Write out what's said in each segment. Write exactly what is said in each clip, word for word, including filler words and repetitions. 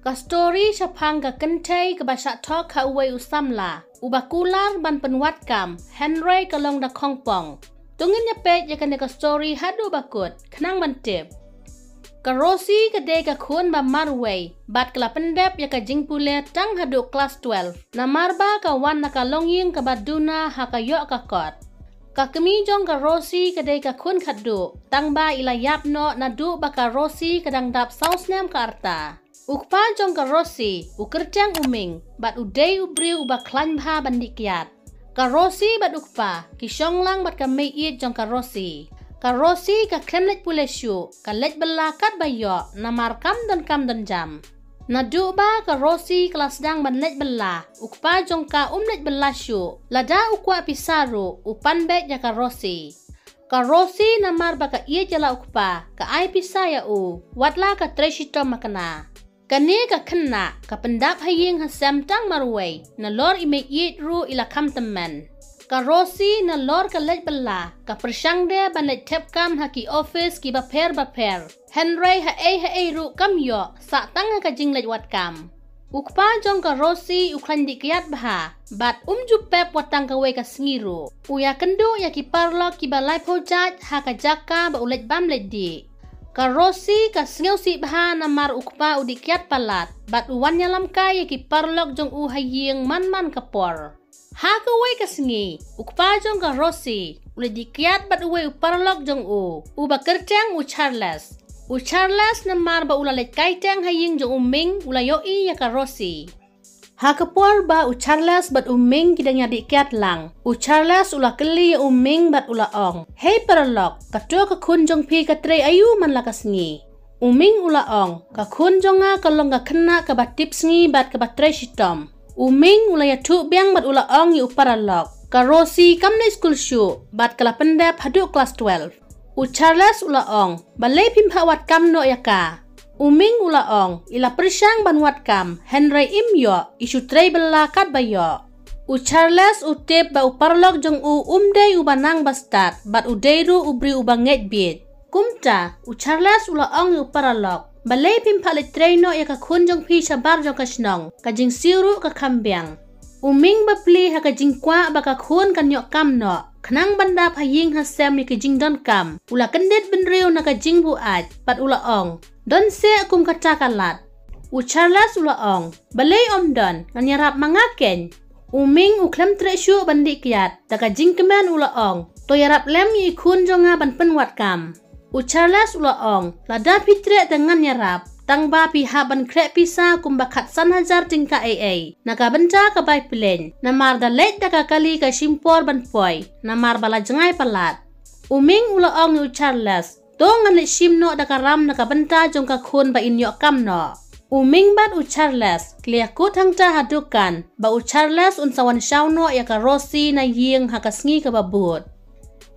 Ka story shaphang ka kynthei kaba shah thok ha uwei u samla uba kular ban pynwad kam, hynrei ka long da khongpong. To ngin ïa peit ïa kane ka story haduh ba kut, khnang ban tip. Ka Rosie ka dei ka khun ba marwei bad ka la pyndep ïa ka jingpule tang haduh klas twelve, namar ba ka wan na ka longïing kaba duna ha ka ïoh ka kot. Ka kmie jong ka Rosie ka dei ka khun khatduh, tang ba i la ïap noh naduh ba ka Rosie ka dang dap saw snem ka rta. U kpa jong ka Rosie u kyrteng u Ming bad u dei u briew uba khlaiñ bha ban dih kiad. Ka Rosie bad u kpa ki shong lang bad ka meiieit jong ka Rosie. Ka Rosie ka khlem leit pule shuh, ka leit bylla katba ïoh namar kam don kam don jam. Naduh ba ka Rosie ka la sdang ban leit bylla, u kpa jong ka um leit bylla shuh. Lada u kwah pisa ruh u pan beit ïa ka Rosie. Ka Rosie namar ba ka ïeit ïa la u kpa, ka ai pisa ïa u, wat la ka trei shitom makna. Kane ka khynnah ka pyndap ha ïing ha sem tang marwei, nalor i meiieit ruh i la kham tymmen. Ka Rosie nalor ka leit bylla, ka pyrshang de ban leit thep kam ha ki office kiba pher bapher. Hynrei haei haei ruh kam ïoh, sah tang ha ka jingleit wad kam. U kpa jong ka Rosie u khlaiñ dih kiad bha bad um ju pep wat tang kawei ka sngi ruh. U ïakynduh ïa ki paralok kiba laiphew jait ha ka jaka ba u leit bam leit dih. Ka Rosie ka sngewsih bha namar u kpa u dih kiad palat bad u wan ïalam kai ïa ki paralok jong u ha ïing man man ka por. Ha kawei ka sngi, u kpa jong ka Rosie u leit dih kiad bad uwei u paralok jong u uba kyrteng u Charles. U Charles namar ba u la leit kai teng ha ïing jong u Ming u la ïohi ïa ka Rosie. Ha ka por ba u Charles bad u Ming ki dang ïadih kiad lang, u Charles u la kylli ïa u Ming bad u la ong, "Hei paralok, kato ka khun jong phi ka trei aïu man la ka sngi?" U Ming u la ong, "Ka khun jong nga ka long ka khynnah kaba tip sngi bad kaba trei shitom." U Ming u la ïathuh biang bad u la ong ïa u paralok, "Ka Rosie kam leit skul shuh bad ka la pyndep haduh klas twelve." U Charles u la ong, "Balei phim phah wad kam noh ïa ka?" U Ming u la ong, "I la pyrshang ban wad kam, hynrei im ïoh, i shu trei bylla katba ïoh." U Charles u tip ba u paralok jong u um dei uba nang ba stad bad u dei ruh u briew uba ngeit bieit. Kumta u Charles u la ong ïa u paralok, "Balei phim phah leit trei noh ïa ka khun jong phi shabar jong ka shnong, ka jingsiew ruh ka kham biang." U Ming bapli ha ka jingkwah ba ka khun kan ïoh kam noh, khnang ban dap ha ïing ha sem ïa ki jingdonkam, u la kyndit bynriew na ka jingbuaid bad u la ong, "Don seh kum kata ka lad." U Charles u la ong, "Balei ym don, ngan ïarap ma nga keiñ." U Ming u khlem treh shuh ban dih kiad, da ka jingkmen u la ong, "To ïarap lem ïa i khun jong nga ban pynwad kam." U Charles u la ong, "Lada phi treh te ngan ïarap, tang ba phi hap ban khreh pisa kumba khatsan hajar tyngka ei ei na ka bynta ka bai pyllein, namar da leit da ka kali ka shim por ban poi, namar ba la jngai palat." U Ming u la ong ïa u Charles, "To ngan leit shim noh da ka ram na ka bynta jong ka khun ba in ïoh kam noh." U Ming bad u Charles ki la ïakut hangta ha dukan ba u Charles un sa wan shaw noh ïa ka Rosie na ïing ha ka sngi kaba bud.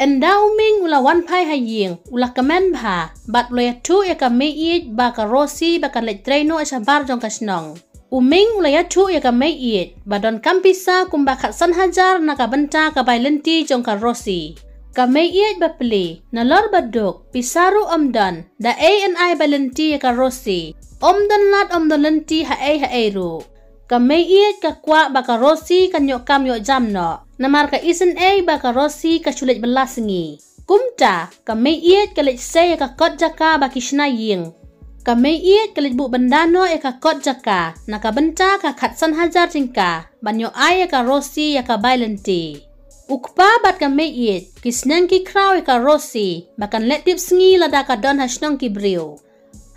Ynda u Ming u la wan phai ha ïing, u la kmen bha bad u la ïathuh ïa ka meiieit ba ka Rosie ba kan leit trei noh shabar jong ka shnong. U Ming u la ïathuh ïa ka meiieit ba donkam pisa kumba khatsan hajar na ka bynta ka bai lynti jong ka Rosie. Ka meiieit bapli, nalor ba duk, pisa ruh ym don, da ei yn ai bai lynti ïa ka Rosie. Ym don lad ym don lynti haei haei ruh. Ka meiieit ka kwah ba ka Rosie kan ïoh kam ïoh jam noh, namar ka isynei ba ka Rosie ka shu leit bylla sngi. Kumta ka meiieit ka leit sei ïa ka kot jaka ba ki shna ïing. Ka meiieit ka leit buh bynda noh ïa ka kot jaka na ka bynta ka khatsan hajar tyngka ban ïoh ai ïa ka Rosie ïa ka bai lynti. U kpa bad ka meiieit ki sneng ki khraw ïa ka Rosie ba kan leit tip sngi lada ka don ha shnong ki briew.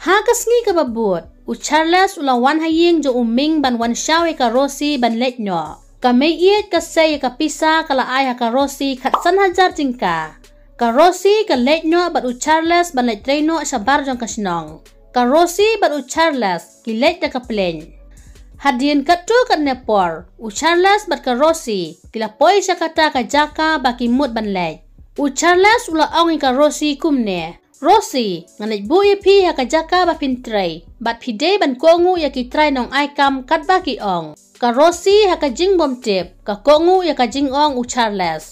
Ha ka sngi kaba bud, u Charles u la wan ha ïing jong u Ming ban wan shaw ïa ka Rosie ban leit noh. Ka meiieit ka sei ïa ka pisa ka la ai ha ka Rosie khatsan hajar tyngka. Ka Rosie ka leit noh bad u Charles ban leit trei noh shabar jong ka shnong. Ka Rosie bad u Charles ki leit da ka pleiñ. Hadien katto katne por, u Charles bad ka Rosie ki la poi sha kata ka jaka ba ki mut ban leit. U Charles u la ong ïa ka Rosie kumne, "Rosie, ngan leit buh ïa phi ha ka jaka ba phin trei, bad phi dei ban kohnguh ïa ki trai nong ai kam katba ki ong." Ka Rosie ha ka jingbymtip ka kohnguh ïa ka jingong u Charles.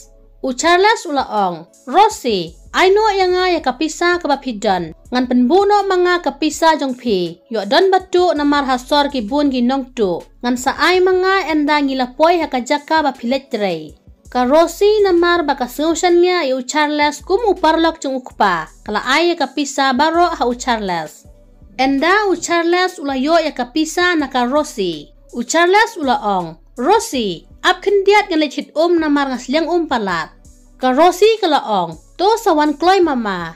U Charles u la ong, "Rosie, Ai noh ïa nga ïa ka pisa kaba phi don. Ngan pynbuh noh ma nga ka pisa jong phi. Ïoh don ba tuh namar ha sor ki bun ki nongtuh. Ngan sa ai ma nga ynda ngi la poi ha ka jaka ba phi leit trei. Ka Rosie namar ba ka sngew shaniah ïa u Charles kum u paralok jong u kpa, ka la ai ïa ka pisa baroh ha u Charles. Ynda u Charles u la ïoh ïa ka pisa na ka Rosie, u Charles u la ong, "Rosie, ap khyndiat, ngan leit thied um namar nga sliang um palat." Ka Rosie ka la ong, "To sa wan kloi mama."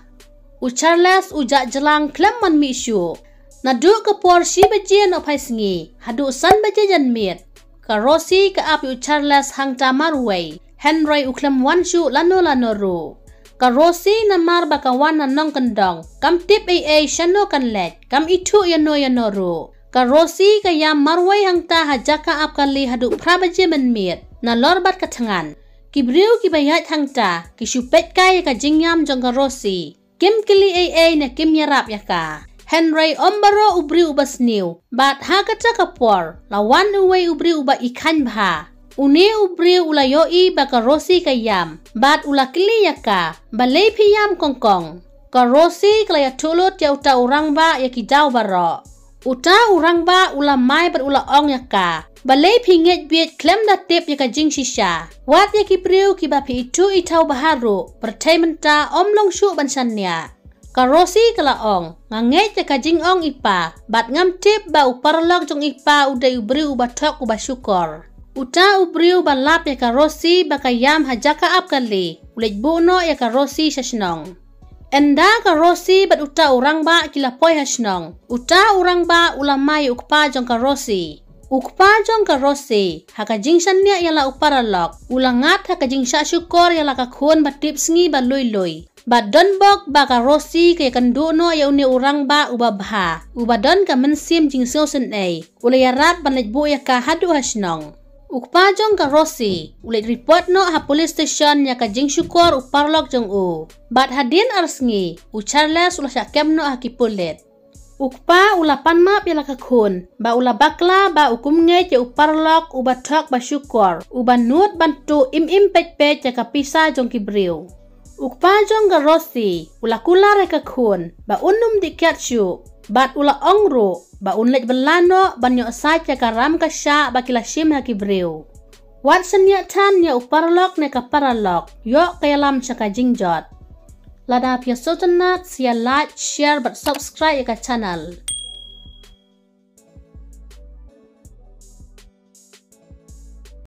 U Charles u jah jlang khlem wan mih shuh. Naduh ka por shi baje nohphai sngi haduh san baje janmiet, ka Rosie ka ap ïa u Charles hangta marwei, hynrei u khlem wan shuh lano lano ruh. Ka Rosie namar ba ka wan na nongkyndong, kam tip ei ei shano kan leit, kam ithuh ïano ïano ruh. Ka Rosie ka ïam marwei hangta ha jaka ap kali haduh phra baje mynmiet, nalor bad ka thngan. Ki briew kiba ïaid hangta ki shu peit kai ïa ka jingïam jong ka Rosie. Kim kylli ei ei ne kim ïarap ïa ka. Hynrei ym baroh u briew uba sniew. Bad ha kata ka por la wan uwei u briew uba i khaiñ bha. Une u briew u la ïohi ba ka Rosie ka ïam bad u la kylli ïa ka, "Balei phi ïam kongkong?" Ka Rosie ka la ïathuh lut ïa uta u rangbah ïa ki daw baroh. Uta u rangbah u la mai bad u la ong ïa ka, "Balei phi ngeit bieit khlem da tip ïa ka jingshisha? Wat ïa ki briew kiba phi ithuh ithaw bha ruh, pyrthei mynta ym long shuh ban shaniah." Ka Rosie ka la ong, "Nga ngeit ïa ka jingong i pa, bad ngam tip ba u paralok jong i pa u dei u briew uba thok uba shukor." Uta u briew ba lap ïa ka Rosie ba ka ïam ha jaka ap kali u leit buh noh ïa ka Rosie sha shnong. Ynda ka Rosie bad uta u rangbah ki la poi ha shnong, uta u rangbah u la mai ïa u kpa jong ka Rosie. U kpa jong ka Rosie, ha ka jingshaniah ïa la u paralok, u la ngat ha ka jingshah shukor ïa la ka khun ba tip sngi ba lui lui. Ba don bok ba ka Rosie ka ïakynduh noh ïa une u rangbah uba bha, uba don ka mynsiem jingsngewsynei. U la ïarap ban leit buh ïa ka haduh ha shnong. U kpa jong ka Rosie u leit report noh ha police station ïa ka jingshukor u paralok jong u. Bad hadien ar sngi, u Charles u la shah kem noh ha ki pulit. U kpa u la pan map ïa la ka khun ba u la bakla ba u kum ngeit ïa u paralok uba thok ba shukor, uba nud ban tuh im im peit peit ïa ka pisa jong ki briew. U kpa jong ka Rosie u la kular ïa ka khun ba un ym dih kiad shuh, bad u la ong ruh ba un leit bylla noh ban ïoh sait ïa ka ram ka shah ba ki la shim ha ki briew. Wat shaniah than ïa u paralok ne ka paralok, ïoh ka ïalam sha ka jingjot. Lada phi ïa sngewtynnat, sa ïa like, share bad subscribe ïa ka channel.